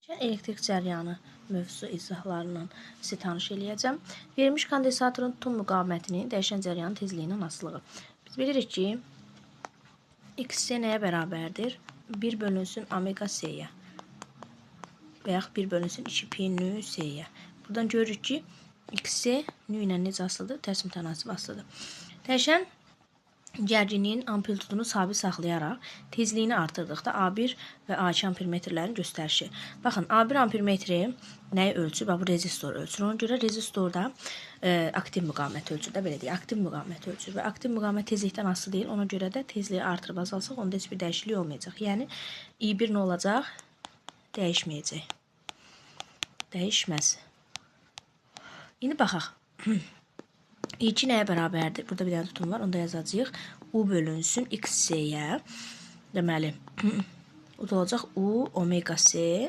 Elektrik cəryanı mövzusu izahlarla sizi tanış eləyəcəm. Verilmiş kondensatorun tutum müqavimətinin dəyişən cəryanın tezliyindən asılılığı. Biz bilirik ki, XC nəyə bərabərdir? 1 bölünsün omega C-yə və yaxud 1 bölünsün 2 pi nü C-yə. Buradan görürük ki, XC nü ilə necə asılıdır? Tərs mütənasib asılıdır. Dəyişən gərginliyin amplitudunu sabit saxlayaraq tezliyini artırdıqda A1 və A2 ampermetrlərin göstərişi. Baxın, A1 ampermetri nəyi ölçür? Bax, bu rezistor ölçür. Ona görə rezistorda aktiv müqavimət ölçür də, belə deyək, aktiv müqavimət ölçür və aktiv müqavimət tezlikdən asılı deyil. Ona görə də tezliyi artırıb azalsaq, onda heç bir dəyişiklik olmayacaq. Yəni, I1 nə olacaq? Dəyişməyəcək. Dəyişməz. İndi baxaq. I2 nəyə bərabərdir? Burada bir dənə tutum var, onu da yazacağıq. U bölünsün XC-yə. Deməli, o da olacaq U omega C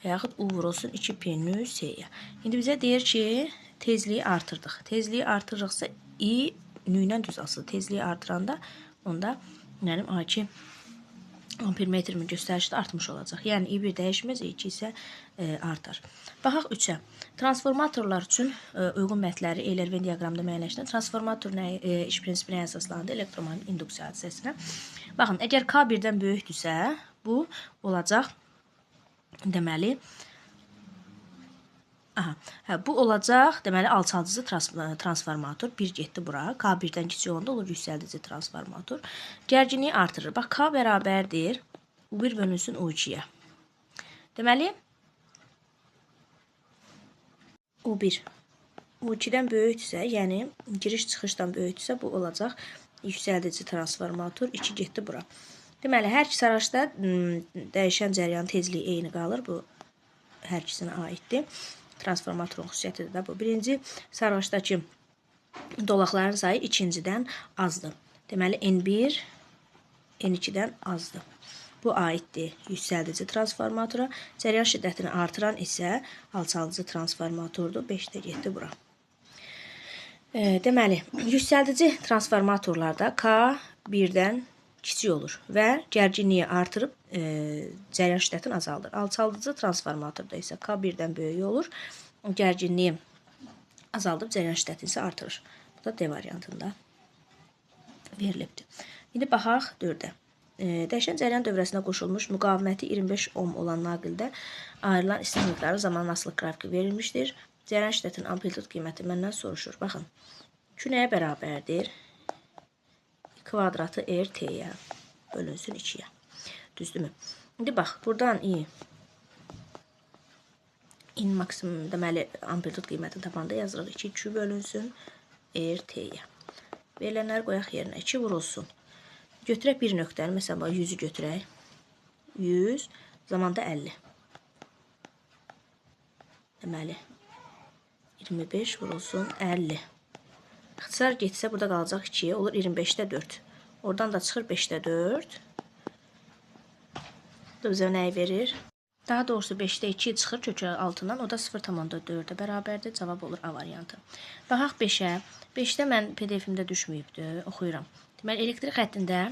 və yaxud U vurulsun 2 pi nü C-yə. İndi bizə deyir ki, tezliyi artırdıq. Tezliyi artırırıqsa I nü ilə düz asılı. Tezliyi artıranda onda mənim A2 ampermetrimin göstərişi də artmış olacaq. Yəni I1 dəyişməz, I2 isə artar. Baxaq 3-ə. Transformatorlar üçün uyğun mətləri Euler-Venn diaqramda müəyyənləşdirin. Transformator nəyi, iş prinsipi nəyə əsaslandı? Elektromaqnit induksiya hadisəsinə. Baxın, əgər K 1-dən böyükdürsə, bu olacaq deməli bu olacaq, deməli, alçaldıcı transformator 1 getdi bura. K 1-dən kiçik olanda olur yüksəldici transformator. Gərginliyi artırır. Bax, K bərabərdir U1 bölünsün U2-yə. Deməli, U1 U2-dən böyükdürsə, yəni giriş-çıxışdan böyükdürsə, bu olacaq yüksəldici transformator. 2 getdi bura. Deməli, hər iki saraçda dəyişən cəryan tezliyi eyni qalır. Bu hər ikisinə aiddir. Transformatorun xüsusiyyətidir də bu. Birinci sarğaçdakı dolaqların sayı ikincidən azdır. Deməli, N1 N2-dən azdır. Bu aiddir yüksəldici transformatora. Cəryan şiddətini artıran isə alçaldıcı transformatordur. 5 də getdi bura. Deməli, yüksəldici transformatorlarda K 1-dən kiçik olur və gərginliyi artırıb cəryan şiddətini azaldır. Alçaldıcı transformatorda isə K 1-dən böyük olur. Gərginliyi azaldıb cəryan şiddətini isə artırır. Bu da D variantında verilibdir. İndi baxaq 4-ə. Dəyişən cəryan dövrəsinə qoşulmuş müqaviməti 25 ohm olan naqildə ayrılan isti miqdarı zaman asılıq qrafiki verilmişdir. Cəryan şiddətinin amplitud qiyməti məndən soruşur. Baxın, Q nəyə bərabərdir? Kvadratı RT-yə bölünsün 2-yə. Düzdürmü? İndi bax, buradan I in maksimum, deməli, amplitud qiymətini tapanda yazırıq 2 Q bölünsün RT-yə. Verilənləri qoyaq yerinə. 2 vurulsun. Götürək bir nöqtəni. Məsələn, bax, 100-ü götürək. 100, zamanda 50. Deməli, 25 vurulsun 50. İxtisar getsə, burada qalacaq 2, olur 25-də 4. Oradan da çıxır 5-də 4. Bu da bizə nəyi verir? Daha doğrusu 5-də 2 çıxır kökə altından. O da 0,4-ə bərabərdir. Cavab olur A variantı. Baxaq 5-ə. 5-də mən PDF-imdə düşməyibdir. Oxuyuram. Deməli, elektrik xəttində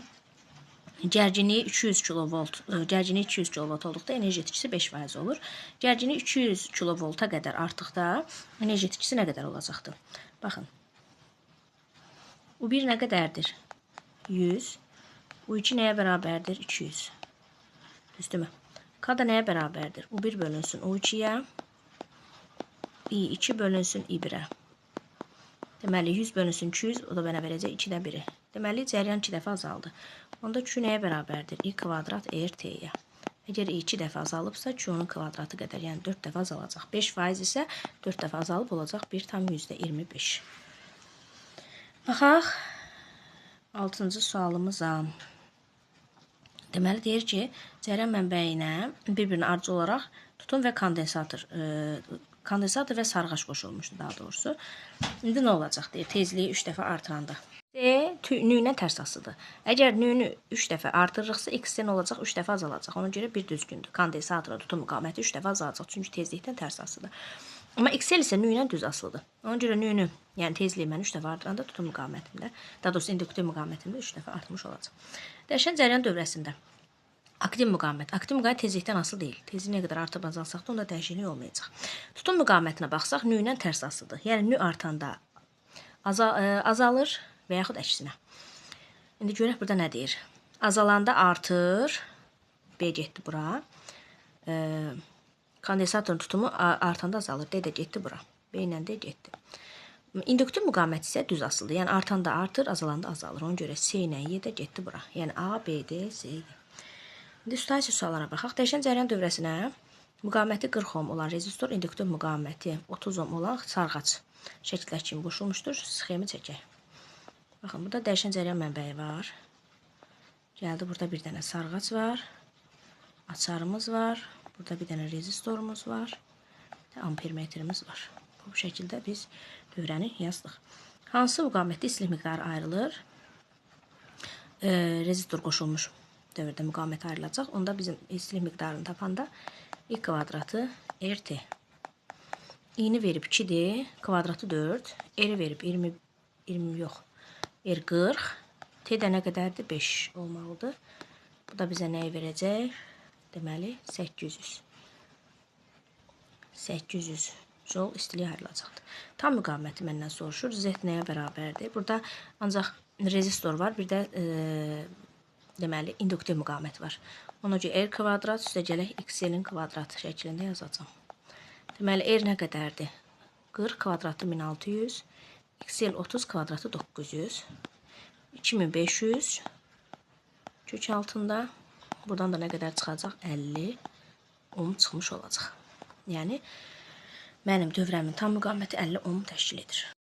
gərginliyi 200 kilovolt, gərginliyi 200 kilovolt olduqda enerji itkisi 5% olur. Gərginliyi 200 kilovolta qədər artdıqda enerji itkisi nə qədər olacaqdır? Baxın. U1 nə qədərdir? 100. U2 nəyə bərabərdir? 200. Düzdürmü? K da nəyə bərabərdir? U1 bölünsün U2-yə. I2 bölünsün I1-ə. Deməli, 100 bölünsün 200, o da mənə verəcək 2-də 1-i. Deməli, cəryan 2 dəfə azaldı. Onda Q nəyə bərabərdir? I kvadrat RT-yə. Əgər I 2 dəfə azalıbsa, Q-nun kvadratı qədər, yəni 4 dəfə azalacaq. 5% isə 4 dəfə azalıb olacaq 1,25. Baxaq 6-cı sualımıza. Deməli, deyir ki, cəryan mənbəyinə bir-birinə ardıcıl olaraq tutum və kondensator, kondensator və sarğaç qoşulmuşdu daha doğrusu. İndi nə olacaq deyir, tezliyi 3 dəfə artıranda. C nü ilə tərs asılıdır. Əgər nü-nü 3 dəfə artırırıqsa, X-dən olacaq 3 dəfə azalacaq. Ona görə bir düzgündür. Kondensatorun tutum müqaviməti 3 dəfə azalacaq. Çünki tezlikdən tərs asılıdır. Amma XL isə nü ilə düz asılıdır. Ona görə nü-nü, yəni tezliyi mən 3 dəfə artıranda tutum müqavimətimdə, daha doğrusu induktiv müqavimətimdə 3 dəfə artmış olacaq. Dəyişən cəryan dövrəsində Aktiv müqavimət. Aktiv müqavimət tezlikdən asılı deyil. Tezlik nə qədər artıb azalsaq da onda dəyişiklik olmayacaq. Tutum müqavimətinə baxsaq, nü ilə tərs asılıdır. Yəni nü artanda azalır və yaxud əksinə. İndi görək burada nə deyir. Azalanda artır. B getdi bura. Kondensatorun tutumu artanda azalır. D də getdi bura. B ilə D getdi. İnduktiv müqavimət isə düz asılıdır. Yəni artanda artır, azalanda azalır. Ona görə C ilə Y də getdi bura. Yəni A, B, D, C, Y. İndi üstəlik suallara baxaq. Dəyişən cəryan dövrəsinə müqaviməti 40 ohm olan rezistor, induktiv müqaviməti 30 ohm olan sarğac şəkillər kimi qoşulmuşdur. Sxemi çəkək. Baxın, burada dəyişən cəryan mənbəyi var. Gəldi, burada bir dənə sarğac var. Açarımız var. Burada bir dənə rezistorumuz var. Ampermetrimiz var. Bu şəkildə biz dövrəni yazdıq. Hansı müqavimətdə istilik miqdarı ayrılır? Rezistor qoşulmuş dövrdə müqavimət ayrılacaq. Onda bizim istilik miqdarını tapanda I kvadratı RT. İ-ni verib 2-dir, kvadratı 4, R-i verib 20, 20 yox, R 40, T də nə qədərdir? 5 olmalıdır. Bu da bizə nəyi verəcək? Deməli, 800. 800 jol istilik ayrılacaqdır. Tam müqaviməti məndən soruşur. Z nəyə bərabərdir? Burada ancaq rezistor var, bir də deməli, induktiv müqavimət var. Ona görə R kvadrat üstə gələk XL-in kvadratı şəklində yazacağam. Deməli, R nə qədərdir? 40 kvadratı 1600, XL 30 kvadratı 900, 2500 kök altında. Buradan da nə qədər çıxacaq? 50 ohm çıxmış olacaq. Yəni, mənim dövrəmin tam müqaviməti 50 ohm təşkil edir.